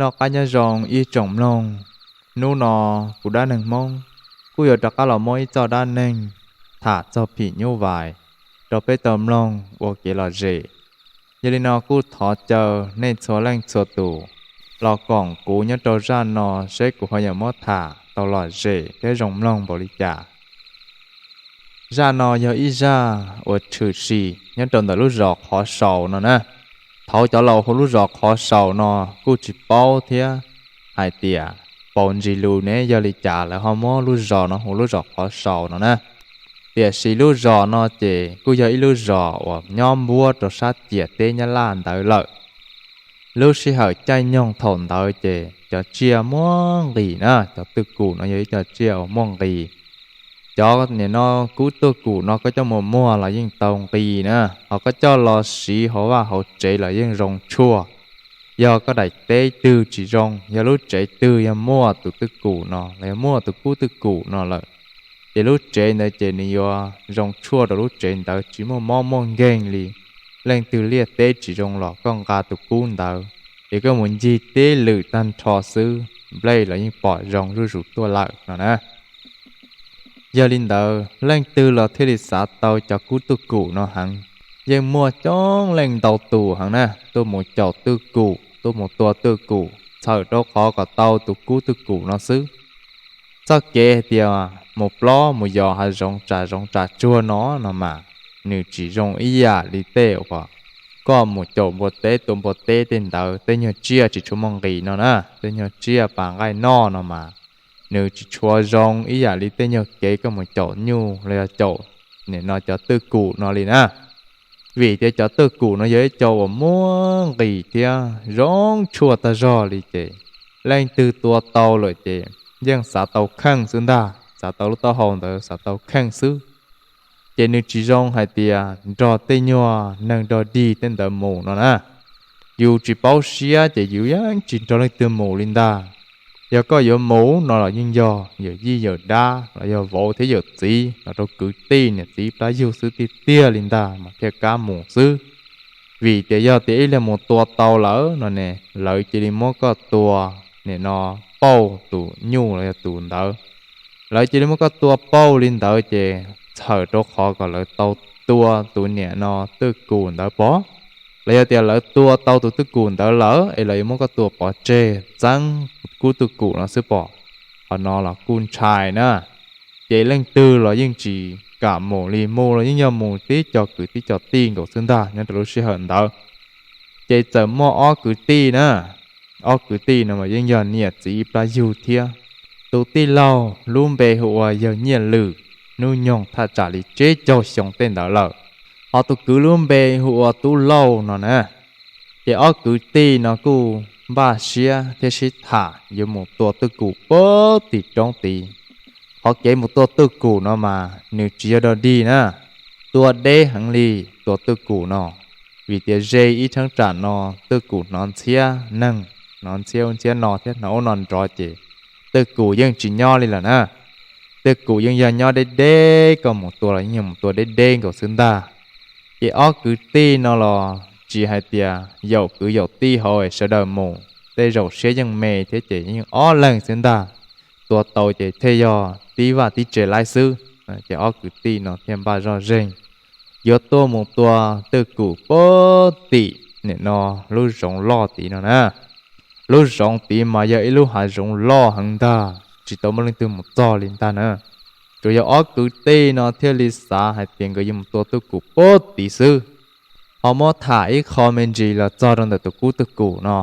Noj qab nyob zoo ib tsoom mloog, hnub no kuv Dab Neeg Hmoob kuj yuav rov qab los muab ib txoj dab neeg tham txog phim nyuj vais rau peb tau mloog ua kev lom zem. Yog li no kuj thov caw nej txhua leej txhua tus los koom kuv nyob rau zaj no seb kuv ho yuav muab tham tau lom zem thiab zoo mloog npaum li cas. Zaj no yog ib zaj uas tshwm sim nyob rau ntawm lub zos Qhov Saus no na. Thaum cov laus hu lub zos Qhov Saus no kuj tsis paub thiab hais tias paus ntsis lus ne yog li cas lawv ho muab lub zos no hu lub zos Qhov Saus no na. Tiam sis lub zos no ces kuj yog ib lub zos uas nyob npuab rau sab ciam teb Nyab Laj ntawd lawm. Lub sij hawm caij nyoog thaum ntawd ces cov tsiaj muaj nqis na, cov twj kum no yog ib co tsiaj uas muaj nqis. Cov nim no kub twj kum no koj coj mus muag los yeej tau nqis na, ho koj coj los siv hauv vaj hauv tsev los yeej zoo tshuaj. Yog koj daim teb twg tsis zoo, yog lub tsev twg yog muaj tus twj kum no los yog muaj tus kub twj kum no lawm, ces lub tsev ntawd ces nws yuav zoo tshuaj rau lub tsev ntawd tsis muaj mob muaj nkeeg li. Leej twg liaj teb tsis zoo los koj nqa tus kub ntawd, ces koj mus ncig teb lwm tag nrho xwb, nplej los yeej pom zoo zuj zus tuaj lawm no na. Yog li ntawd leej twg los thiaj li xav tau cov kub twj kum no heev. Yeej muaj coob leej ntau tus heev na tuaj mus caum twj kum, tuaj mus tua twj kum txhawm rau qhov kom tau tus kub twj kum no xwb. Txoj kev hais tias mus plob mus yos hav zoov tsam zoov tsam tsuag no no mas, nws tsis zoo ib yam li tej uas koj mus caum npua teb tua npua teb tej ntawd, tej nyuag tsiaj tsis tshua muaj nqis no na, tej nyuag tsiaj pas nqaij noj no mas, nws tsis tshua zoo ib yam li tej nyuag kev koj mus caum nyuj los yog caum nim no cov twj kum no li na. Vim tias cov twj kum no yog ib co uas muaj nqis thiab zoo tshuaj tag zog li ces leej twg tua tau lawm ces yeej xav tau kheej xwb ntag, xav tau lub taub hau ntawd xav tau kheej xwb. Ces nws tsis zoo hais tias nrog tej nyuag neeg dog dig tej ntawd mus no na. Yus tsis paub siab ces yus yeej tsis nrog leej twg mus li ntag. Yog koj yuav mus no los yeej yog yawm yij yawm dab los yog vauv thiab yawm txiv los rau kwv tij niam txiv plab yug xwb tiag tiag li ntag mas thiaj kam mus xwb. Vim tias yog tias ib leeg mus tua tau lawm no ne, lawv cia li muab koj tua nim no pauj tus nyuj los yog tus ntawd. Lawv cia li muab koj tua pauj li ntawd ces txhawm rau qhov kom lawv tau tua tus niam no twj kum ntawd pov. Los yog tias lawv tua tau tus twj kum ntawd lawm es lawv yuav muab koj tua pov tseg txeeb kub twj kum no xwb pom. Qhov no los kuj ntshai na. Ces leej twg los yeej tsis kam mus li, mus los yeej yog mus tib co kwv tib co tij nkaus xwb ntag nyob rau lub sij hawm ntawd. Ces txawm muaj ob kwv tij na, ob kwv tij no mas yeej yog niam txiv ib plab yug thiab. Tus tij laug lub npe hu ua Yawg Nyiaj Lwm, hnub nyoog thaj tsam li tsib caug xyoo tej ntawd lawm. Ho tus kwv lub npe hu ua Tub Lauj no na. Ces ob kwv tij no kuj npaj siab thiab sib tham yuav mus tua twj kum puag tim roob tid. Qhov kev mus tua twj kum no mas nws tsis yog dog dig na, tua deb heev li tua twj kum no. Vim tias ze ib cheeb tsam no twj kum hnov ntxhiab neeg, hnov ntxhiab ub ntxhiab no thiab hnov ub no nrov ces twj kum yeej tsis nyob li lawm na. Twj kum yeej yog nyob deb deb, koj mus tua los yeej yog mus tua deb deb nkaus xwb ntag. Ces ob kwv tij no los tsis hais tias yaum kwv yaum tij hauv es sawv daws mus, tej zaum siab yeej me thiab ces yeej ob leeg xwb ntag. Tua tau ces thiaj yog tib vaj tib tse laib xwb. Ces ob kwv tij no thiaj npaj zoj zeeg yuav tuaj mus tua twj kum puag tim nim no lub zoov loj tid no na. Lub zoov tid mas yog ib lub hav zoov loj heev ntag, tsis tau muaj leej twg mus txog li ntag na. Tsuas yog ob kwv tij no thiaj li xav hais tias nkawd yuav mus tua twj kum puag tid xwb. Ho muab tham ib qho me ntsis los txog rau ntawm tus kub twj kum no.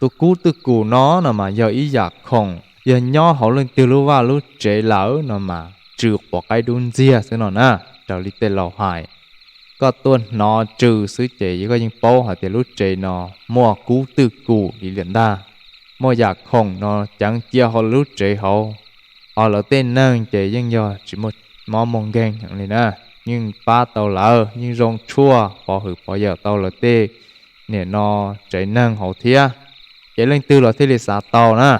Tus kub twj kum no no mas yog ib yam khoom, yog nyob hauv leej twg lub vaj lub tsev lawm no mas tsw quav qaib dub ntxiag xwb no na. Raws li tej laus hais, koj tuaj hnov tsw xwb ces koj yeej paub hais tias lub tsev no muaj kub twj kum li lawm ntag. Muaj yam khoom no ceev cia hauv lub tsev hauv, ho lawv tej neeg ces yeej yog tsis muaj mob muaj nkeeg heev li na, yeej pab tau lawv, yeej zoo tshuaj pov hwm pov yawm tau lawv tej nim no tsev neeg hauv thiab. Ces leej twg los thiaj li xav tau na.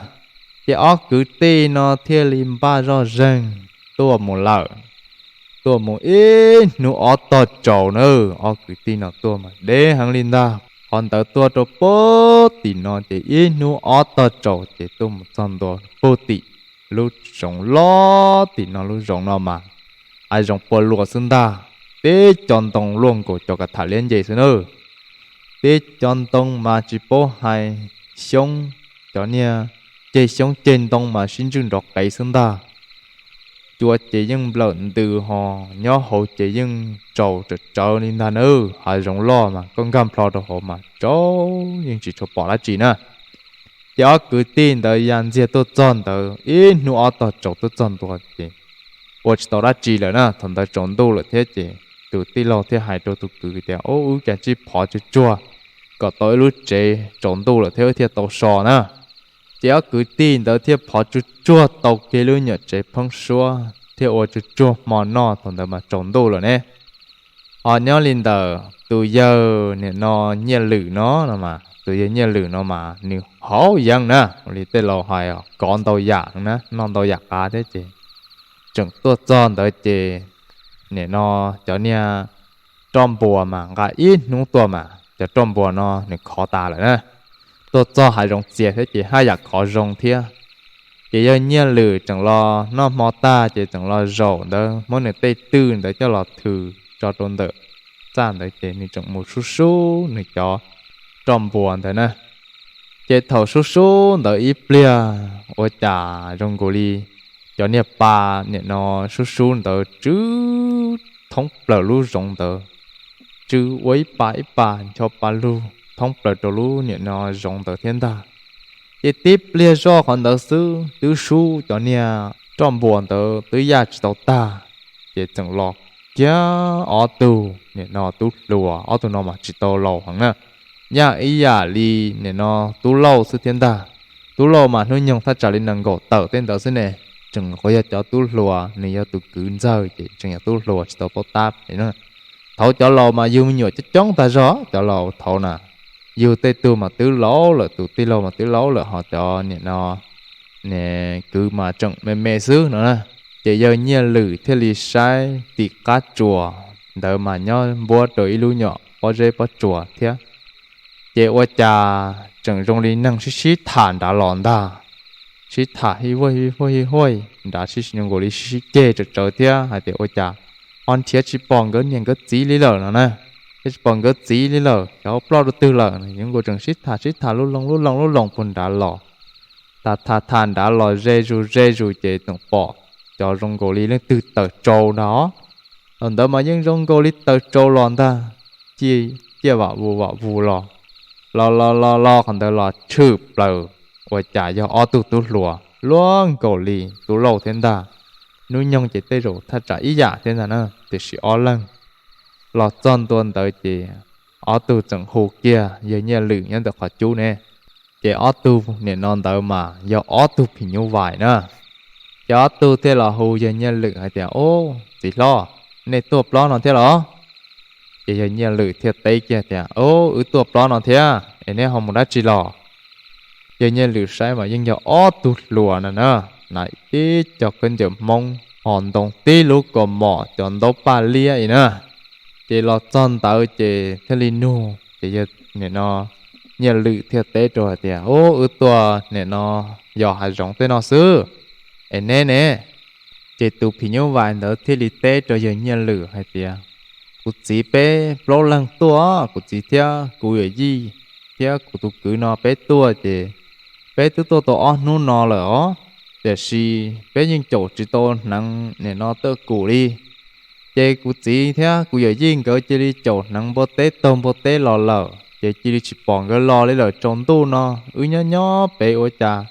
Ces ob kwv tij no thiaj li npaj zoj zeeg tuaj mus lawm. Tuaj mus ib hnub ob tog tsaus na, ob kwv tij no tuaj mas deb heev li ntag. Qhov ntawd tuaj rau puag tim no ces ib hnub ob tog tsaus ces tuaj mus txog ntua puag tim lub zoov loj tim no. Lub zoov no mas hav zoov puas luas xwb ntag, tib co ntoo luaj nkaus cov kav tham liab nce xwb na. Tib co ntoo mas tsis paub hais xyoob, cov niag ceg xyoob ceg ntoo mas sib ntswj nrov qees xwb ntag. Cua ces yeej nplawm ntws ho, nyob hauv ces yeej tsaus tsawv tsawv li ntag na. Hav zoov loj mas koj nkag nplho rau hauv mas tsaus yeej tsis tshua pom dab tsi na. Ces ob kwv tij ntawd ya ntxiag tuaj txog ntawd ib hnub ob tog tsaus tuaj txog ntua ces ua tsis tau dab tsi lawm na. Thaum ntawd tsaus ntuj lawm thiab ces tus tij laug thiaj hais rau tus kwv tias, Ub, wb cia li phov tsuag tsuag kom tau ib lub tsev, tsaus ntuj lawm thiab wb thiaj tau so na. Ces ob kwv tij ntawd thiaj phov tsuag tsuag tau kiag lub nyuam tsev pheeb suab thiab ua tsuag tsuag hmo noj, thaum ntawd mas tsaus ntuj lawm ne. Ho nyob li ntawm tus yawg nim no Nyiaj Lwm no no mas, tus yawg Nyiaj Lwm no mas nws hauv yeeb na, ua li tej laus hais kov ntau yam na, noj ntau yam qav thiab ces tseem tuaj txog ntawd ces nim no cov niag roj npuas mas nqa ib hnub tuaj mas cov roj npuas no nws khov tas lawm na. Tuaj txog hav zoov txias thiab ces haj yam khov zoo thiab. Ces yawg Nyiaj Lwm tseem los noj hmo tag ces tseem los zaum ntawd muab nws tej twj ntawd coj los thws tso rau ntawm txaj ntawd ces nws tseem mus sub sub nws cov roj npuas ntawd na. Ces thaum sub sub ntawd ib pliag ua cas zoo nkaus li cov niag pa nim no sub sub ntawd tsw thoob plaws lub zoov ntawd, tsw ua ib pa ib pa ncho pa lug thoob plaws rau lub nim no zoov ntawd thiab ntag. Ces tib pliag zoj qhov ntawd xwb twb sub cov niag roj npuas ntawd twb yaj tsis tau tag, ces txeem los kiag ob tug nim no tub hluas, ob tug no mas tsis tau laus heev na, yaj ib yam li nim no tub lauj xwb thiab ntag. Tub lauj mas hnub nyoog thaj tsam li nees nkaum tawm tej ntawd xwb ne, tseem nyuam qhuav yog cov tub hluas, nws yog tus kwv ntxawg ces tseem yog tub hluas tsis tau paub tab. Thaum cov laus mas yug me nyuam coob coob tag zog, cov laus thaum na, yug tej tug mas twb laus lawm, tus tij laug mas twb laus lawm, ho cov nim no kwv mas tseem me me xwb no na. Ces yawg Nyiaj Lwm thiaj li saib tim qab tsuas ntawd mas nyob npuab rau ib lub nyuam pob zeb pob tsuas thiab. Ces ua cas tseem zoo li neeg sib sib tham nrad los ntag, sib tham hij huaj hij huaj hij huaj nrad, sib zoo nkaus li sib sib ceg tsawv tsawv thiab hais tias ua cas ho nrhiav tsis pom nkawd niam nkawd txiv li lawm no na, nrhiav tsis pom nkawd txiv li lawm, xyov ploj rau twg lawm. Yus nkaus tseem sib tham sib tham lub loo lub loo lub loo puag nrad los, tham tham tham nrad los ze zus ze zus ces tseem pom cov zoo nkaus li leej twg tawm tsau ntag. Thaum ntawd mas yeej zoo nkaus li tawm tsau los ntag, ciaj vam vus vam vus los, los los los los qhov ntawd los tshwm plaws, ua cas yog ob tug tub hluas luaj nkaus li tub lauj thiab ntag. Hnub nyoog ces tej zaum thaj tsam ib yam thiab ntag na, tiam sis ob leeg los txog ntua ntawd ces ob tug txeem hu kiag yawg Nyiaj Lwm nyob ntawm qhov cub ne. Ces ob tug nim no ntawd mas yog ob tug phim nyuj vais na. Ces ob tug thiaj los hu yawg Nyiaj Lwm hais tias, Ub, txiv hlob, nej tuaj plob no thiab los? Ces yawg Nyiaj Lwm thiaj teb kiag tias, Ub, wb tuaj plob no thiab es neb ho mus dab tsi los? Yawg Nyiaj Lwm saib mas yeej yog ob tug hluas no na, hnav tib co khaub ncaws Hmoob, ho ntoo tib lub kaus mom cov ntaub paj liab i na. Ces los txog ntawd ces thiaj li nug ces yawg nim no Nyiaj Lwm thiaj teb rau hais tias, Ub, wb tuaj nim no yos hav zoov tej no xwb, es neb ne? Ces tus phim nyuj vais ntawd thiaj li teb rau yawg Nyiaj Lwm hais tias, Kuv txiv peb plaub leeg tuaj, kuv txiv thiab kuv yawm yij thiab kuv tus kwv no peb tuaj ces peb twb tuaj tau ob hnub no lawm os, tiam sis peb yeej caum tsis tau hneev nim no tawj kum li. Ces kuv txiv thiab kuv yawm yij nkawd cia li caum hneev npua teb taug npua teb los lawm ces cia li tsis pom nkawd los li lawm. Tsaus ntuj no wb nyob nyob pem ua cas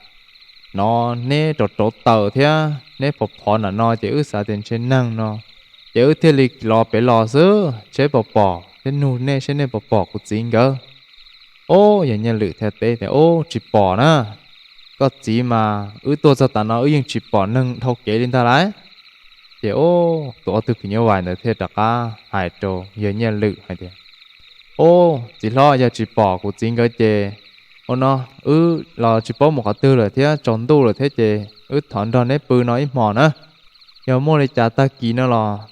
hnov neb rauv rauv taws thiab neb phov phov nram no ces wb xav tias ntshe neeg no, ces wb thiaj li los pem los xwb, seb puas pom thiab nug nej seb nej puas pom kuv txiv nkawd. Ub, yawg Nyiaj Lwm thiaj teb tias, Ub, tsis pom na, koj txiv mas wb tuaj txog tav no wb yeej tsis pom neeg dhau kev li ntag lauj. Ces ub, tus ob tug phim nyuj vais ntawd thiaj rov qab hais rau yawg Nyiaj Lwm hais tias, Ub, txiv hlob, yog tsis pom kuv txiv nkawd ces ua no, wb los tsis paub mus qhov twg lawm thiab, tsaus ntuj lawm thiab ces wb thov nrog neb pw no ib hmos na. Yog muaj li cas tag kis no los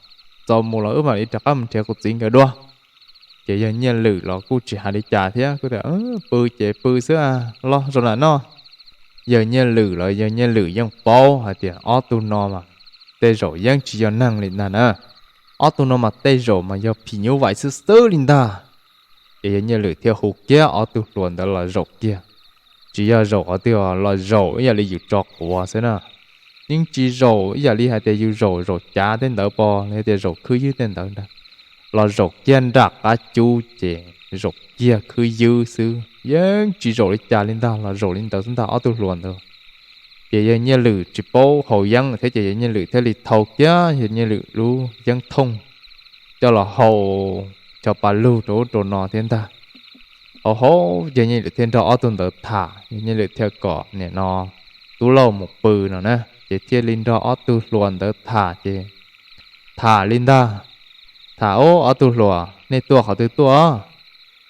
txaus mus los wb mam li rov qab mus nrhiav kuv txiv nkawd dua. Ces yawg Nyiaj Lwm los kuj tsis hais li cas thiab, kuj tias, Pw ces pw xwb, los zaum lam noj. Yawg Nyiaj Lwm los yawg Nyiaj Lwm yeej paub hais tias ob tug no mas tej zaum yeej tsis yog neeg li ntag na. Ob tug no mas tej zaum mas yog phim nyuj vais xwb xwb li ntag. Ces yawg Nyiaj Lwm thiaj hu kiag ob tug hluas ntawd los zaum kiag. Tsis yog zaum qhov twg, los zaum ib yam li yus tso quav xwb na. Yeej tsis zaum ib yam li hais tias yus zaum zaum cav tej ntawd pom los yog tias zaum khwb ywb tej ntawd ntag. Los zaum kiag nram qab cub ces zaum kiag khwb ywb xwb, yeej tsis zaum li cas li ntag, los zaum li ntawd xwb ntag ob tug hluas ntawd. Ces yawg Nyiaj Lwm tsis paub haus yeeb thiab ces yawg Nyiaj Lwm thiaj li thau kiag yawg Nyiaj Lwm lub yeeb thooj coj los haus cov pa lug rau ub rau no thiab ntag. Haus haus yawg Nyiaj Lwm thiaj nrog ob tug ntawd tham, yawg Nyiaj Lwm thiaj kom nim no Tub Lauj mus pw no na, ces thiaj li nrog ob tug hluas ntawd tham ces tham li ntag. Tham, Ub, ob tug hluas, nej tuaj qhov twg tuaj?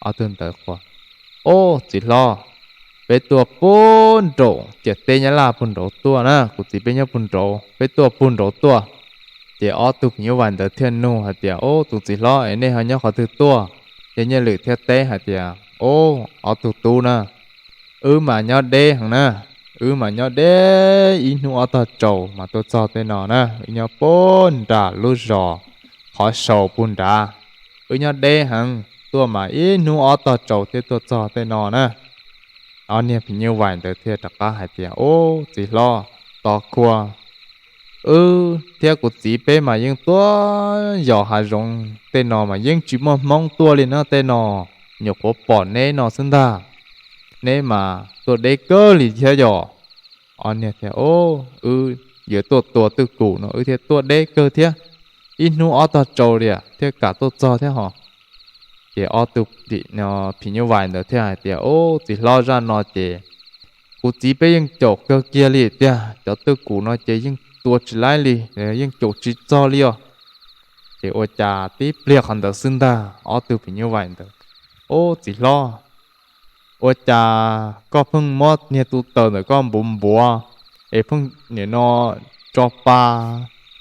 Ob tug ntawd qhuas, Ub, txiv hlob, peb tuaj puag nraum ciam teb Nyab Laj puag nraud tuaj na, kuv txiv peb nyob puag nraud, peb tuaj puag nraud tuaj. Ces ob tug phim nyuj vais ntawd thiaj nug hais tias, Ub, tus txiv hlob es nej ho nyob qhov twg tuaj? Yawg Nyiaj Lwm thiaj teb hais tias, Ub, ob tug tub na, wb mas nyob deb heev na, wb mas nyob deb ib hnub ob tog tsaus mas tuaj txog tej no na, wb nyob puag nram lub zos qhov sau puag nrad, wb nyob deb heev, tuaj mas ib hnub ob tog tsaus thiaj tuaj txog tej no na. Ob niag phim nyuj vais ntawd thiaj rov qab hais tias, Ub, txiv hlob, tos kuv, wb thiab kuv txiv peb mas yeej tuaj yos hav zoov tej no mas yeej tsis muaj Hmoob tuaj li na tej no, nyuam qhuav pom neb no xwb ntag. Neb mas tuaj deb kawg li thiab yom. Ob niag thiaj, Wb yuav tuaj tua twj kum no wb thiaj tuaj deb kawg thiab, ib hnub ob tog tsaus li thiaj kam tuaj txog thiab hos. Ces ob tug phim nyuj vais ntawd thiaj hais tias, Ub, txiv hlob, zaj no ces kuv txiv peb yeej caum kawg kiag li tiag, cov twj kum no ces yeej tua tsis laib li, yeej caum tsis txog li os. Ces ua cas tib pliag qhov ntawd xwb ntag ob tug phim nyuj vais ntawd, Ub, txiv hlob, ua cas koj pheej muab niag tus taws ntawm koj npuav npuav es pheej nim no tso pa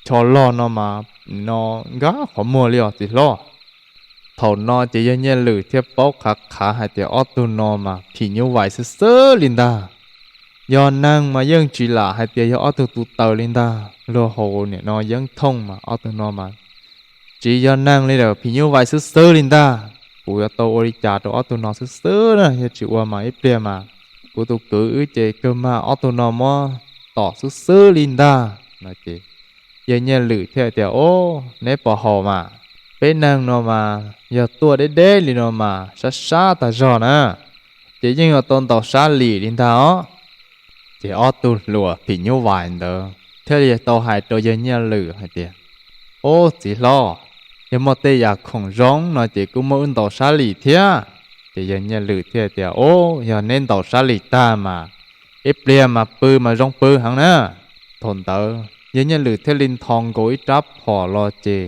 cho log no mas no nkag qhov muag li os txiv hlob. Thaum no ces yawg Nyiaj Lwm thiaj paub qhav qhav hais tias ob tug no mas phim nyuj vais xwb xwb li ntag. Yog neeg mas yeej tsis lam hais tias yog ob tug tus taws li ntag, luag haus nim no yeeb thooj mas ob tug no mas tsis yog neeg li lawm, phim nyuj vais xwb xwb li ntag. Kuv yuav tau ua li cas rau ob tug no xwb xwb na, yog tsis ua mas ib pliag mas kuv tus kwv wb ces kawg mag ob tug no muab tom xwb xwb li ntag no ces yawg Nyiaj Lwm thiaj tias, Ub, neb puas haus mas, peb neeg no mas yog tuaj deb deb li no mas sab sab tag zog na, ces yeej yuav tau ntaus sab lim li ntag os. Ces ob tug hluas phim nyuj vais ntawd thiaj li tau hais rau yawg Nyiaj Lwm hais tias, Ub, txiv hlob, yog muaj tej yam khoom zoo no ces kuj muab wb ntaus sab lim thiab. Ces yawg Nyiaj Lwm thiaj tias, Ub, yog neb ntaus sab lim tag mas ib pliag mas pw mas zoo pw heev na. Thaum ntawd yawg Nyiaj Lwm thiaj li ntho nkaus ib rab phom los ces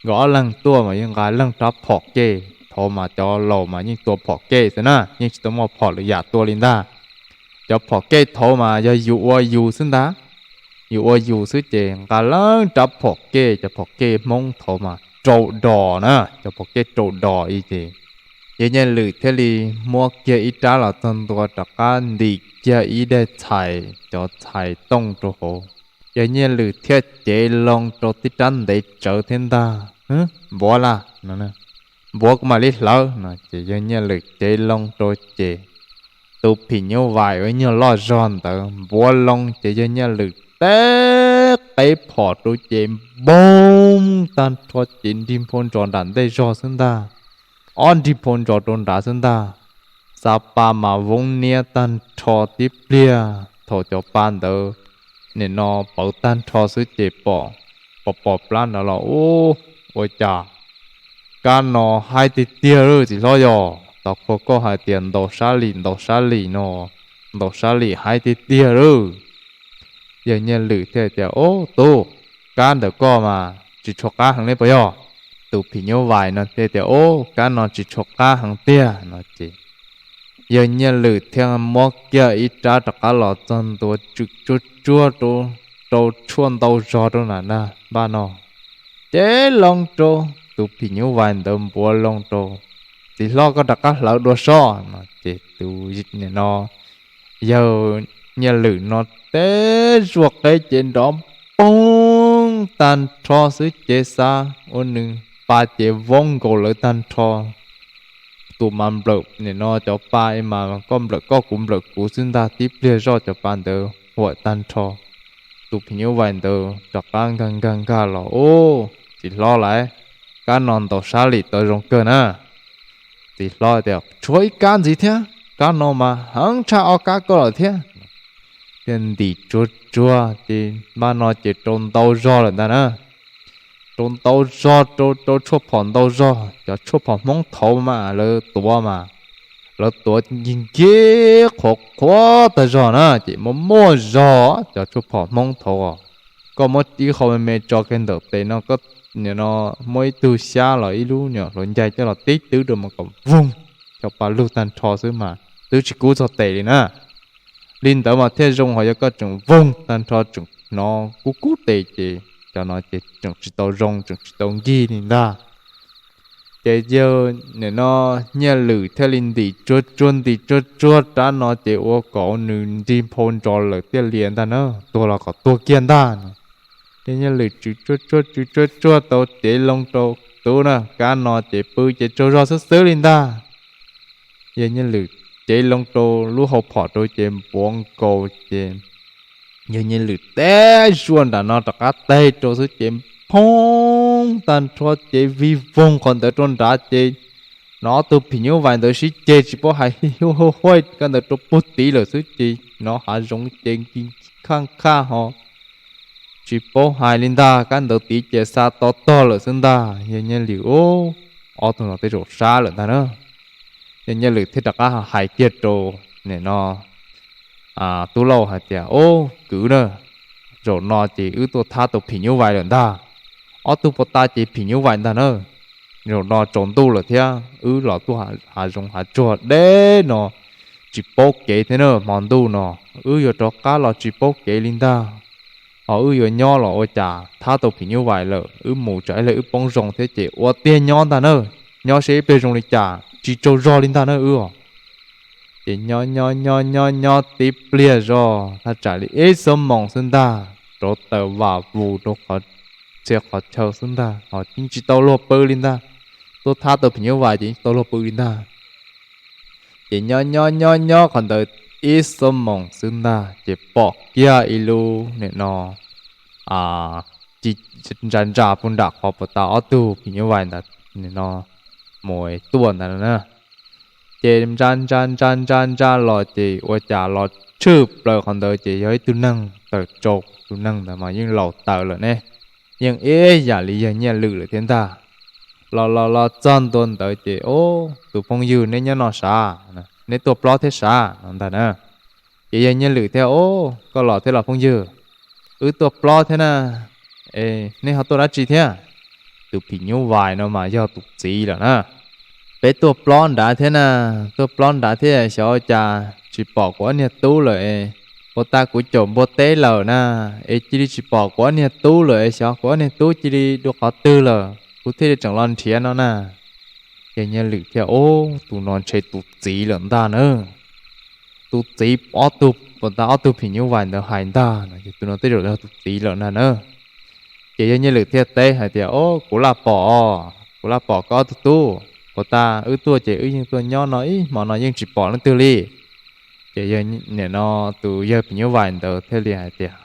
nkawd ob leeg tuaj mas yeej nqa leej rab phom kej, thaum mas cov laus mas yeej tua phom kej xwb na, yeej tsis tau muaj phom lwm yam tua li ntag. Cov phom kej thaum mas yog yus ua yus xwb ntag, yus ua yus xwb ces nqa leej rab phom kej, cov phom kej Hmoob thaum mas rau dos na, cov phom kej rau dos ib ces yawg Nyiaj Lwm thiaj li muab kiag ib rab los txog ntua rov qab ntim kiag ib daig txhais, cov txhais tooj rau hauv. Yawg Nyiaj Lwm thiaj cev loo rau tib rab ntev tsawv thiab ntag, Npuav las, npuav kuv mam li hlawv no ces yawg Nyiaj Lwm cev loo rau ces tus phim nyuj vais uas ib nyuag loj zog ntawd npuav loo ces yawg Nyiaj Lwm teb qeb phom rau ces npoo tag nrho ces nrig nphau ntsos nram ntej zog xwb ntag. Ob nrig nphau ntsos rau nrad xwb ntag. Xa pa mas voov niab tag nrho tib pliag, thaum cov pa ntawd nim no pawv tag nrho xwb ces pom, pom pom plab nrad los, Ub, ua cas kab no haib tiag tiag lawm txiv hlob yog. Tau qhua koj hais tias ntaus sab lim ntaus sab lim no, ntaus sab lim haib tiag tiag lawm. Yawg Nyiaj Lwm thiaj tias, Ub, tub, kab ntawm koj mas tsis tshua qab heev li puas yog? Tus phim nyuj vais no thiaj tias, Ub, kab no tsis tshua qab heev tiag no ces yawg Nyiaj Lwm thiaj muab kiag ib rab rov qab los txog ntua tswm tsuag tsuag rau, rau tshuaj ntau zog rau nram npaj no. Cev loo rau, tus phim nyuj vais ntawd npuav loo rau, txiv hlob koj rov qab hlawv dua sob no. Ces tus nim no yawg Nyiaj Lwm no teb zuaj qeb ces nrov poob tag nrho xwb ces xav ua nws pa ces voob nkaus lawv tag nrho. Tus mas nplawm nim no cov pa mas koj nplawm koj kuv nplawm kuv xwb ntag, tib pliag zoj cov pa ntawd huam tag nrho. Tus phim nyuj vais ntawd rov qab nkag nkag nkag los, Ub, txiv hlob lawm, kab no ntaus sab lim tau zoo kawg na. Txiv hlob tias, Tshuav ib kab ntxiv thiab, kab no mas heev tshaj ob kab koj lawm thiab. Thiaj ntim tsuag tsuag ces npaj no ces rau ntau zog lawm ntag na. Rau ntau zog, rau rau tshuaj phom ntau zog, cov tshuaj phom Hmoob thaud mas lawv tuav mas, lawv tuav nkig nkig qhuav qhuav tag zog na, ces muaj muaj zog cov tshuaj phom Hmoob thaud. Koj muab ib qho me me tso kiag ntawm tes no, koj nim no muab ib tug xyab los ib lub nyuam hluav ncaig coj los tib twb rau mas kom voog, cov pa lug tag nrho xwb mas twb tsis kub txog tes li na. Li ntawd mas thiaj zoo, ho yog koj tseem voog tag nrho tseem hnov kub kub tes ces cov no ces tseem tsis tau zoo, tseem tsis tau nkig li ntag. Ces yawg nim no Nyiaj Lwm thiaj li ntim tsuag tsuag ntim tsuag tsuag rab no ces ua kom nws nrig nphau nrov lawm tiaj lias ntag na, tuag los kom tuag kiag ntag no. Ces Nyiaj Lwm tswv tsuag tsuag tswv tsuag tsuag tau cev loo rau tub na, kab no ces pw ces tsaug zog xwb xwb li ntag. Yawg Nyiaj Lwm cev loo rau lub hau phom rau ces npuav nkaus ces yawg Nyiaj Lwm teb zuaj nram no rov qab teg rau xwb ces phoov tag nrho ces vig voog qhov ntawd rau nrad ces hnov ob tug phim nyuj vais ntawd sib ceg tsis paub hais, huj huj huj kab ntawd rau puag tid lawm xwb ces hnov hav zoov ces nkig khaj khaj ho tsis paub hais li ntag, kab ntawd tid ces xa to tog lawm xwb ntag. Yawg Nyiaj Lwm, Ub, ob tug no tej zaum sab lawm ntag na. Yawg Nyiaj Lwm thiaj rov qab hais kiag rau nim no Tub Lauj hais tias, Ub, kwv na, zaum no ces wb tuaj thab tau phim nyuj vais lawm ntag. Ob tug puag ta ces phim nyuj vais ntag na. Zaum no tsaus ntuj lawm thiab wb los tuaj hav zoov hav tsuag deb no tsis paub kev thiab na, hmo ntuj no wb yuav rov qab los tsis paub kev li ntag. Ho wb yuav nyob los ua cas thab tau phim nyuj vais lawm, wb mus tsam ib leeg wb poob zoo thiab ces ua tiag nyob ntag na. Nyob seb ib pliag zoo li cas tsis tsaug zog li ntag na wb os. Ces nyob nyob nyob nyob nyob tib pliag zog thaj tsam li ib xuab moos xwb ntag, rauv taws vam vus rau qhov txhia qhov chaw xwb ntag, ho yeej tsis tau luag pw li ntag. Tuaj thab tau phim nyuj vais ces yeej tsis tau luag pw li ntag. Ces nyob nyob nyob nyob qhov ntawd ib xuab moos xwb ntag ces pom kiag ib lub nim no ci ntsa ntsa puag nram qhov puag ta ob tug phim nyuj vais ntawd nim no mus tuaj ntawd na. Ces ntsa ntsa ntsa ntsa ntsa los ces ua cas los tshwm plaws qhov ntawd ces yog ib tug neeg tawm tsau, tus neeg ntawd mas yeej laus taws lawm ne, yeej ib yam li yawg Nyiaj Lwm lawm thiab ntag. Los los los txog ntua ntawd ces, Ub, tus phooj ywg, neb nyob no sav? Neb tuaj plob thiab sav? no ntag na. Ces yawg Nyiaj Lwm thiaj, Ub, koj los thiab los phooj ywg? Wb tuaj plob thiab na. Es neb ho tuaj dab tsi thiab? Tus phim nyuj vais no mas yog tus txiv lawm na. Peb tuaj plob nrad thiab na, tuaj plob nrad thiab xyov ua cas tsis pom kuv ob niag tub lawm es, puag ta kuv caum npua teb lawm na, es cia li tsis pom kuv ob niag tub lawm es xyov kuv ob niag tub cia li dua qhov twg lawm kuv thiaj li tseem los nrhiav no na. Ces Nyiaj Lwm thiaj, Ub, tus no ntshe tus txiv lawm ntag na. Tus txiv ob tug, puag ta ob tug phim nyuj vais ntawd hais ntag no ces tus no tej zaum yog tus txiv lawm ntag na. Ces yawg Nyiaj Lwm thiaj teb hais tias, Ob, kuv laj pom os, kuv laj pom koj ob tug tub, puag ta wb tuaj ces wb yeej tuaj nyob no ib hmo no yeej tsis pom leej twg li. Ces yawg nim no tus yawg phim nyuj vais ntawd thiaj li hais tias,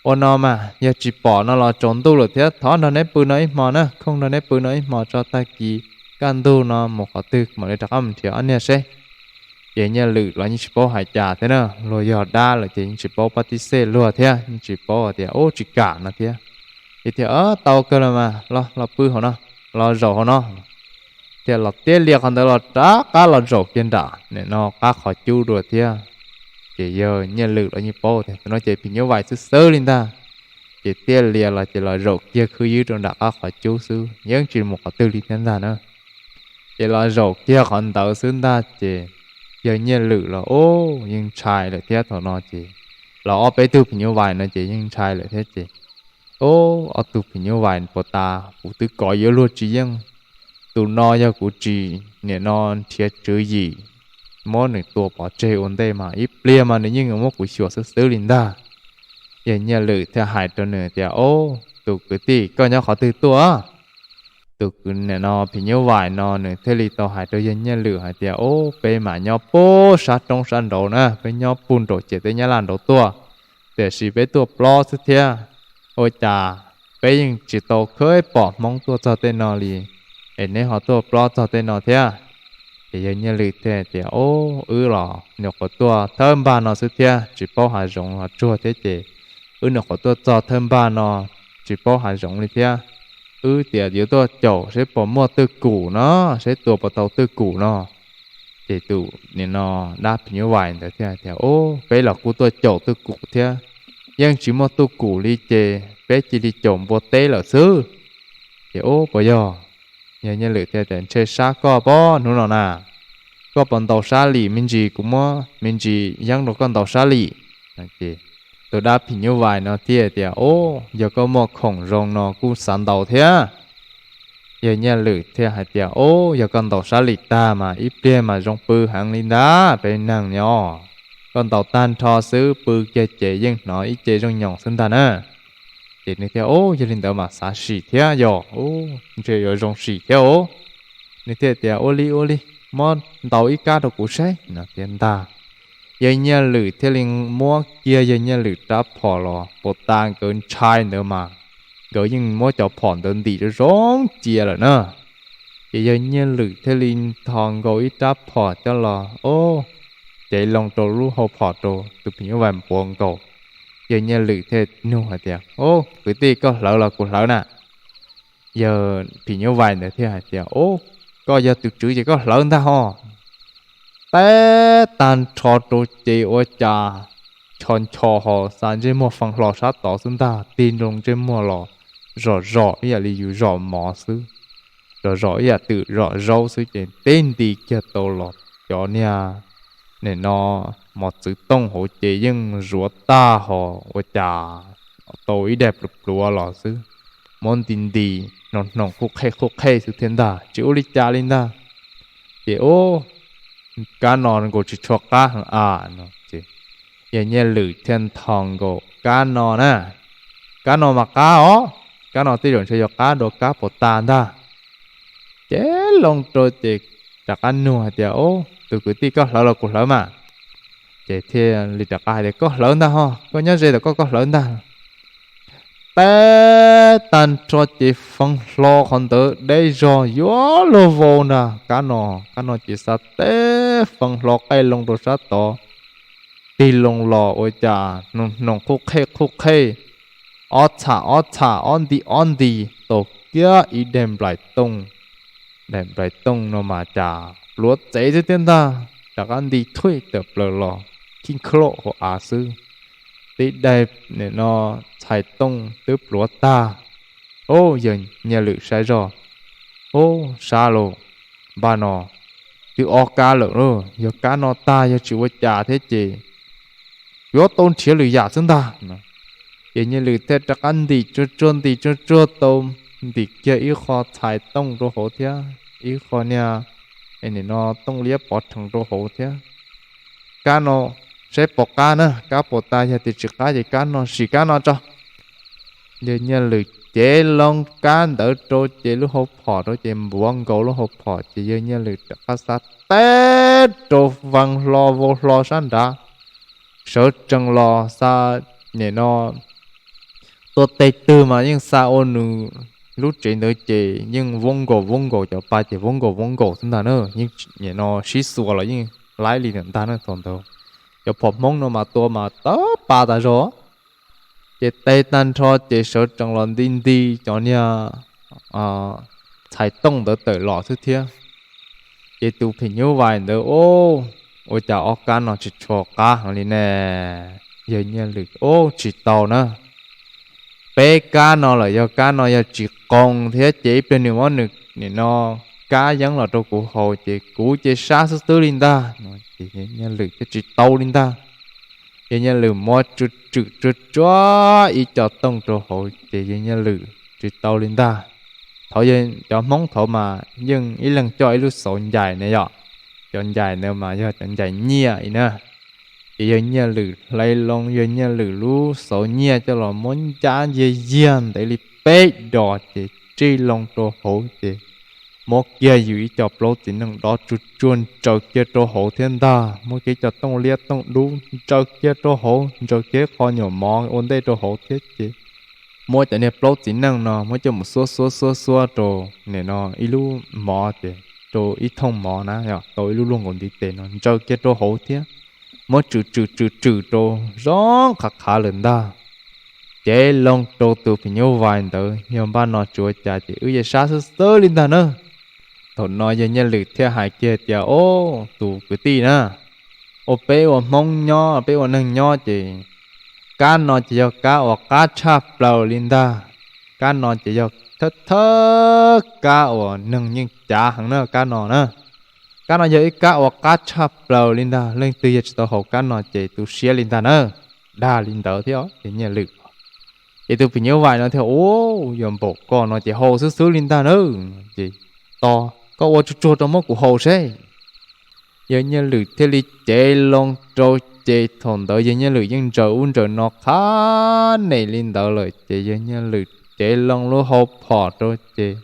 Ua no mas yog tsis pom no los tsaus ntuj lawm thiab, thov nrog neb pw no ib hmo na, khooj nrog neb pw no ib hmo tso, tag kis kaj ntug no mus qhov twg mam li rov qab mus nrhiav ob niag seb. Ces Nyiaj Lwm los yeej tsis paub hais cas thiab na, luag yog dab lawm ces yeej tsis paub pab tib xej luag thiab yeej tsis paub hais tias, Ub, tsis kam no thiab. Ces thiaj, Tau kawg los mas, los los pw hauv no, los zaum hauv no. Thiaj los tiab lias qhov ntawd los rov qab los zaum kiag nram nim no qab qhov cub dua thiab. Ces yawg Nyiaj Lwm los yeej paub tias tus no ces phim nyuj vais xwb xwb li ntag. Ces tiaj lias los ces los zaum kiag khwb ywb rau nram qab qhov cub xwb, yeej tsis mus qhov twg li thiab ntag na. Ces los zaum kiag qhov ntawd xwb ntag ces yawg Nyiaj Lwm los, Ub, yeej ntshai lawm thiab thaum no ces, los ob peb tug phim nyuj vais no ces yeej ntshai lawm thiab ces, Ub, ob tug phim nyuj vais puag ta kuv twb kov yuav luag tsis yeej, tus no yog kuv tsis nim no nrhiav tswv yim muab nws tua pov tseg ua ntej mas ib pliag mas nws yeej muab kuv xyuas xwb xwb li ntag. Yawg Nyiaj Lwm thiaj hais rau nws tias, Ob, tus kwv tij, koj nyob qhov twg tuaj? Tus kwv nim no phim nyuj vais no nws thiaj li tau hais rau yawg Nyiaj Lwm hais tias, Ob, peb mas nyob puag sab roob sab nraud na, peb nyob puag nraum ciam teb Nyab Laj nraud tuaj, tiam sis peb tuaj plob xwb thiab. Ua cas peb yeej tsis tau khawb pom Hmoob tuaj txog tej no li, es neb ho tuaj plob txog tej no thiab? Ces yawg Nyiaj Lwm thiaj tias, Ob, wb los nyuam qhuav tuaj thawj npag no xwb thiab, tsis paub hav zoov hav tsuag thiab ces wb nyuam qhuav tuaj txog thawj npag no, tsis paub hav zoov li thiab. Wb tias yuav tuaj caum seb puas muaj twj kum no, seb tua puas tau twj kum no. Ces tus nim no dab phim nyuj vais ntawd thiaj tias, Ob, peb los kuj tuaj caum twj kum thiab, yeej tsis muaj twj kum li ces peb cia li caum npua teb lawm xwb. Ces, Ob, puas yog? Yawg Nyiaj Lwm thiaj tias, Ntshe sab koj pob hnub no na, koj puas ntaus sab lim me ntsis, kuv muab me ntsis yeeb rau koj ntaus sab lim. Tus dab phim nyuj vais no thiaj tias, Ob, yog koj muaj khoom zoo no kuj xav ntaus thiab. Yawg Nyiaj Lwm thiaj hais tias, Ob, yog koj ntaus sab lim tag mas ib pliag mas zoo pw heev li ntag, peb neeg nyob, koj ntaus tag nrho xwb pw kiag ces yeej hnov ib ce zoo nyoos xwb ntag na. Ces nws thiaj, Ob, yog li ntawd mas xav sim thiab yog, ntshe yuav zoo sim thiab os. Nws thiaj tias, Ua li ua li, muab ntaus ib kab rau kuv saib no tiag ntag. Yawg Nyiaj Lwm thiaj li muab kiag yawg Nyiaj Lwm rab phom los puas tas nkawd ntshai ntawd mas nkawd yeej muab cov phom ntawd ntim zoo zoo cia lawm na. Ces yawg Nyiaj Lwm thiaj li nthos nkaus ib rab phom coj los, ob, cev loo rau lub hauv phom rau tus phim nyuj vais npuav nkaus. Yawg Nyiaj Lwm thiaj nug hais tias, Ob, kwv tij, koj hlawv los kuv hlawv na? Yawg phim nyuj vais ntawd thiaj hais tias, Ob, koj yog tus tswv ces koj hlawv ntag ho. Teb tag nrho rau ces ua cas ncho ncho ho xa ntsej muag fee hlo sab tod xwb ntag, tig loo ntsej muag los zom zom ib yam li yus zom mov xwb, zom zom ib yam twm zom zaub xwb ces tib nti kiag tau los cov niag, nim no, mos txwv tooj hauv ces yeej zuav tag ho ua cas tau ib daim pluav pluav los xwb, muab nti nti, hnoos hnoos qhuj qhej qhuj qhej xwb thiab ntag, tsis ua li cas li ntag. Ces, Ub, kab no nkaus tsis tshua qab heev a no ces yawg Nyiaj Lwm thiaj nthos nkaus, Kab no na, kab no mas qab os, kab no tej zaum ntshe yog qab dua kab puas tas ntag. Cev loo rau ces rov qab nug hais tias, Ub, tus kwv tij, koj hlawv los kuv hlawv mas? Ces thiaj li rov qab hais tias, Koj hlawv ntag ho, koj nyob ze tau koj, koj hlawv ntag. Teb tag nrho ces fee hlo qhov ntawd deb zog yuav luag vau ntag. Kab no, kab no ces xa teb fee hlo qej loo rau sab tod, tig loo los ua cas hnoos hnoos qhuj qhej qhuj qhej, ob txham ob txham ob nti ob nti, tau kiag ib daim nplaim tooj. Daim nplaim tooj no mas cas pluav txev xwb thiab ntag, rov qab nti thuj tawm plaws los khib khlom hauv av xwb. Tib daim, nim no, txhais tooj twb pluav tag. Ub, yawg Nyiaj Lwm saib zoj, Ub, sab lauj, npaj no twb ob kab lawm lauj, yog kab no tag yog tsis ua cas thiab ces yuav tau nrhiav lwm yam xwb ntag. Ces Nyiaj Lwm thiaj rov qab ntim tsuag tsuag ntim tsuag tsuag tau, ntim kiag ib qho txhais tooj rau hauv thiab ib qho niag, nim no, tooj liab pov rhees rau hauv thiab. Kab no, saib puas qab na, kab puas tas, yog tias tsis qab ces kab no, sim kab no tso. Yawg Nyiaj Lwm cev loo kab ntawd rau ces lub hauv phom rau ces npuav nkaus lub hauv phom ces yawg Nyiaj Lwm rov qab xa teb rau fee hlo vau hlo sab nrad, sawv tsees los xa, nim no, tuaj teg twg mas yeej xa ua nws lub tsev ntawd ces yeej vuab nkaus vuab nkaus, cov pa ces vuab nkaus vuab nkaus xwb ntag na, yeej, nim no, sib xuas los yeej laib li ntawm ntag na thaum ntawd. Cov phom Hmoob no mas tua mas tawg pa tas zog. Ces teg tag nrho ces sawv tsees los nti nti cov niag txhais tooj ntawd tawm los xwb thiab. Ces tus phim nyuj vais ntawd, Ub, ua cas ob kab no tsis tshua qab heev li ne? Yawg Nyiaj Lwm, Ub, tsis tau na, peb kab no lawm, yog kab no yog tsis qoos thiab ces ib pliag nws muab nws, nim no, kab yeeb los rau kuv haus ces kuv ces sab xwb xwb li ntag. Ces Nyiaj Lwm thiaj tsis tau li ntag. Yawg Nyiaj Lwm muab tswm tswm tsuag tsuag ib co tooj rau hauv ces yawg Nyiaj Lwm tsis tau li ntag. Thaud yog cov Hmoob thaud mas yeej ib leeg coj ib lub xauv ncaim ne yom. Cov ncaim ntawd mas yog cov ncaim nyiaj i na. Ces yawg Nyiaj Lwm hlais loo yawg Nyiaj Lwm lub xauv nyiaj coj los muab ncab nciaj yiag ntev li peb dos ces tsij loo rau hauv ces muab kiag yus ib co plaub txiv neej dov tsuag tsuag ntsaws kiag rau hauv thiab ntag, muab kiag ib co tooj liab tooj dub ntsaws kiag rau hauv, ntsaws kiag qho nyuam mov ua ntej rau hauv thiab ces muab cov niag plaub txiv neej no muab coj mus xuab xuab xuab xuab rau nim no ib lub mov ces rau ib thooj mov na yom, tau ib lub luaj nkaus ntiv tes no ntsaws kiag rau hauv thiab muab tswm tswm tswm tswm rau zoo qhav qhav lawm ntag. Cev loo rau tus phim nyuj vais ntawd, yog npaj no tsis ua cas ces wb yeej sab xwb xwb li ntag na. Thaum no yawg Nyiaj Lwm thiaj hais kiag tias, O, tus kwv tij na, ua peb ua Hmoob nyob peb ua neeg nyob ces kab no ces yog kab uas qab tshaj plaws li ntag. Kab no ces yog thawj thawj kab uas neeg yeej cav heev na kab no na. Kab no yog ib kab uas qab tshaj plaws li ntag, leej twg yog tsis tau haus kab no ces tu siab li ntag na. Dag li ntawd thiab yawg Nyiaj Lwm. Ces tus phim nyuj vais no thiaj, U, yog npaum koj no ces haus xwb xwb li ntag na. Ces to, koj ua tsuag tsuag rau muab kuv haus seb. Yawg Nyiaj Lwm thiaj li cev loo rau ces thaum ntawd yawg Nyiaj Lwm yeej ntsaws ub ntsaws no qhab nees li ntawd lawm ces yawg Nyiaj Lwm cev loo lub hau phom rau ces,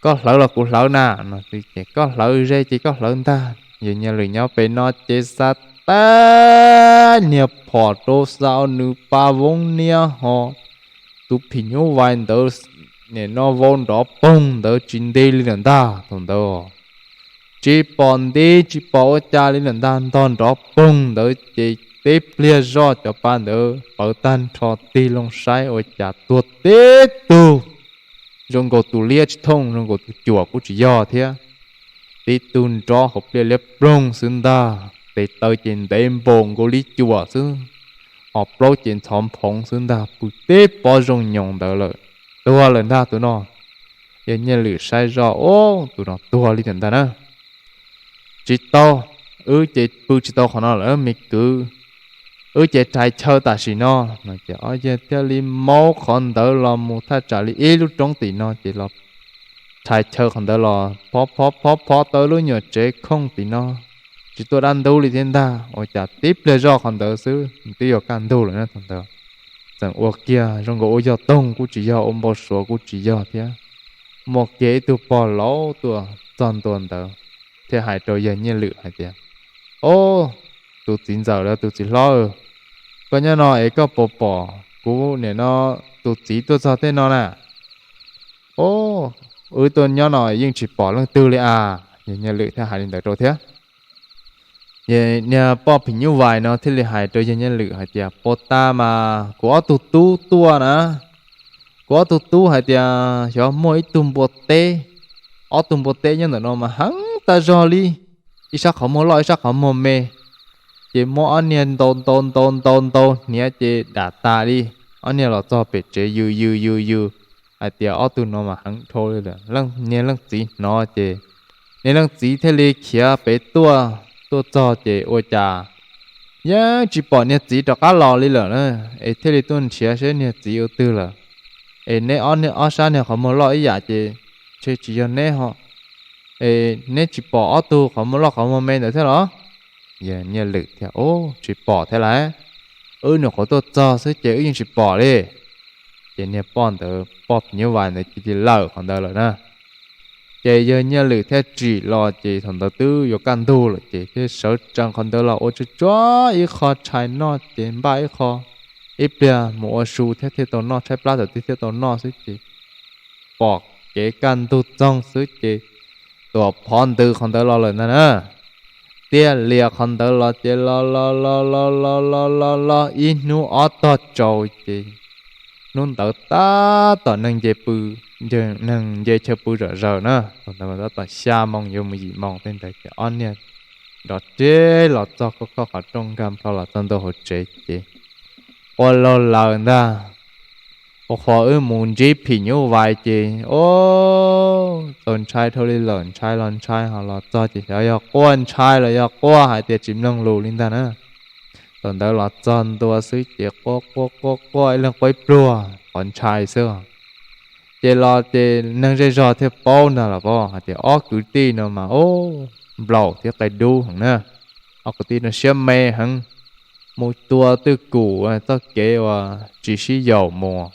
Koj hlawv los kuv hlawv na, no ces koj hlawv ze ces koj hlawv ntag. Yawg Nyiaj Lwm nyob pem no ces xa tag niag phom rau xa nws pa voob niab ho tus phim nyuj vais ntawd nim no vau nrov poog ntawd tsis nti li lawm ntag thaum ntawd. Tsis pom nti tsis pom ua cas li lawm ntag, ntog nrov poog ntawd ces tib pliag zoj cov pa ntawd pawv tag nrho tig loo saib ua cas tuag tib tug, zoo nkaus tus liab tsis thooj, zoo nkaus tus cuam kuj tsis yog thiab. Tib tug nrov hauv pliaj liab ploog xwb ntag, tes taw ces ntev npaum nkaus li cuam xwb, ho plaub ces ntxhov nphoov xwb ntag, pw tib pob zoo nyoos ntawd lawm. Tuag lawm ntag tus no. Yawg Nyiaj Lwm saib zoj, Ub, tus no tuag li lawm ntag na. Tsis tau, wb ces pw tsis tau qhov no lawm me kwv, wb ces rhais chaw tam sim no. No ces ob yawg thiaj li maub qhov ntawd los mus thaj tsam li ib lub roob tim no ces los rhais chaw qhov ntawd los phov phov phov phov tau lub nyuam tsev khooj tim no, tsis tuaj dab ntub li thiab ntag, ua cas tib pliag zoj qhov ntawd xwb twb yuav kaj ntug lawm na thaum ntawd. Txawm ua kiag zoo nkaus ua yog toog kuj tsis yog, ua npau suav kuj tsis yog thiab. Muaj kiag ib tug pog laus tuaj txog ntua ntawd thiaj hais rau yawg Nyiaj Lwm hais tias, Ob, tus txiv ntxawm los tus txiv hlob, koj nyob no es koj puas pom kuv nim no tus txiv tuaj txog tej no na? Ob, wb tuaj nyob no yeej tsis pom leej twg li as. Yawg Nyiaj Lwm thiaj hais li ntawd rau thiab. Niag poj phim nyuj vais no thiaj li hais rau yawg Nyiaj Lwm hais tias, Puas tas mas kuv ob tug tub tuaj na, kuv ob tug tub hais tias xyov muaj ib tug npua teb, ob tug npua teb nyob ntawm no mas heev tas zog li, ib sab qhov muag loj ib sab qhov muag me, ces muab ob niag ntaus ntaus ntaus ntaus ntaus hniav ces dam tas li. Ob niag los txog pem tsev yws yws yws yws hais tias ob tug no mas heev dhau li lawm. Niag leej txiv hnov ces niag leej txiv thiaj li khiav pem tuaj, tuaj txog ces ua cas yeej tsis pom niag txiv rov qab los li lawm na, es thiaj li tuaj nrhiav seb niag txiv ua twg lawm. Es neb ob sab niag qhov muag loj ib yam ces ntshe tsis yog neb ho, es neb tsis pom ob tug qhov muag loj qhov muag me ntawd thiab los? Yawg Nyiaj Lwm thiaj, Ub, tsis pom thiab lauj, wb nyuam qhuav tuaj txog xwb ces wb yeej tsis pom li. Ces niag poj ntawd, poj phim nyuj vais ntawd cia li lawm qhov ntawd lawm na. Ces yawg Nyiaj Lwm thiaj tsim los ces thaum ntawd twb yuav kaj ntug lawm ces thiaj sawv tsees qhov ntawd los ua tsuag tsuag ib qho tshais noj ces npaj ib qho, ib pliag mus ua su thiab thiaj tau noj, tshaib plab thaum twg thiaj tau noj xwb ces pom kev kaj ntug txoog xwb ces tuam phov ntws qhov ntawd los lawm ntag na. Tiaj lias qhov ntawd los ces los los los los los los los ib hnub ob tog tsaus ces hnub ntawd tab tom neeg nce pw, neeg nce chaw pw zom zaws na, thaum ntawd tab tom xya moo yuav mus yim moo tej ntawd ces ob niag nrov reb los txog khoj khoj qhov rooj nkag nplho los txog ntua hauv tsev ces quaj laug laws ntag. Ua qhov wb mus ntsib phim nyuj vais ces, o, txaus ntshai dhau li lawm, ntshai los ntshai ho los txog ces xyov yog quaj ntshai los yog quaj hais tias tsis mloog lus li ntag na. Thaum ntawd los txog ntua xwb ces quaj quaj quaj quaj ib leeg quaj ib pluag qhov ntshai xwb. Ces los ces neeg zej zog thiaj paub ntag los pab hais tias ob kwv tij no mas ub, nplaum thiab qia dub heev na. Ob kwv tij no siab me heev, mus tua twj kum txoj kev uas tsis sib yaum mus,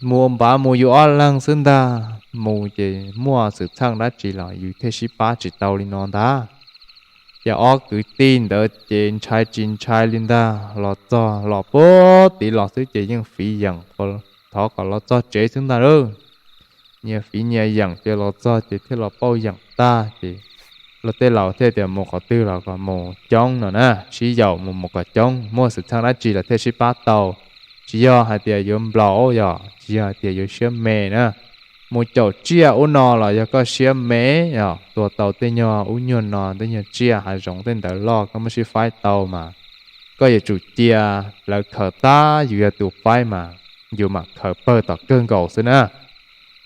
mus ua npav mus yus ob leeg xwb ntag. Mus ces muaj xwm txheej dab tsi los yus thiaj sib pab tsis tau li no ntag. Ces ob kwv tij ntawd ces ntshai tsis ntshai li ntag, los txog los puag tid los xwb ces yeej fiv yeem, thov kom los txog tsev xwb ntag lauj. Nyias fiv nyias yeem ces los txog ces thiaj los pauj yeem tag ces los tej laus thiaj tias mus qhov twg los kom mus coob no na, sib yaum mus mus kom coob, muaj xwm txheej dab tsi los thiaj sib pab tau. Tsis yog hais tias yuav nplaum, yog tsis yog hais tias yuav siab me na. Mus caum tsiaj ub no los yog koj siab me, yog tua tau tej nyuag ub nyuag no, tej nyuag tsiaj hav zoov tej ntawd loj koj muab sib faib tau mas koj yuav tsum cia lawv khaws tag yus yog tus faib mas yus mam khaws pawg tom kawg nkaus xwb na.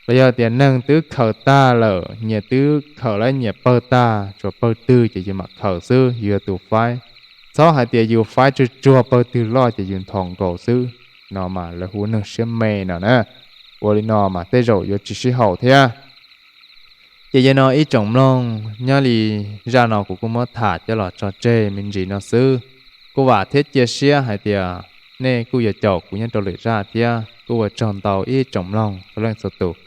Los yog tias neeg twb khaws tag lawm, nyias twb khaws lawv nyias pawg tag, tsuas pawg twg ces yus mam khaws xwb, yus yog tus faib. Txhob hais tias yus faib tsuag tsuag pawg twg loj ces yus nthos nkaus xwb, no mas lawv hu neeg siab me no na. Ua li no mas tej zaum yuav tsis sib haum thiab. Ces yog no ib tsoom mloog, nyob li zaj no kuv kuj muab tham coj los tso tseg me ntsis no xwb. Kuj vam thiab cia siab hais tias nej kuj yuav caum kuv nyob rau lwm zaj thiab. Kuj ua tsaug ntau ib tsoom mloog txhua leej txhua tus.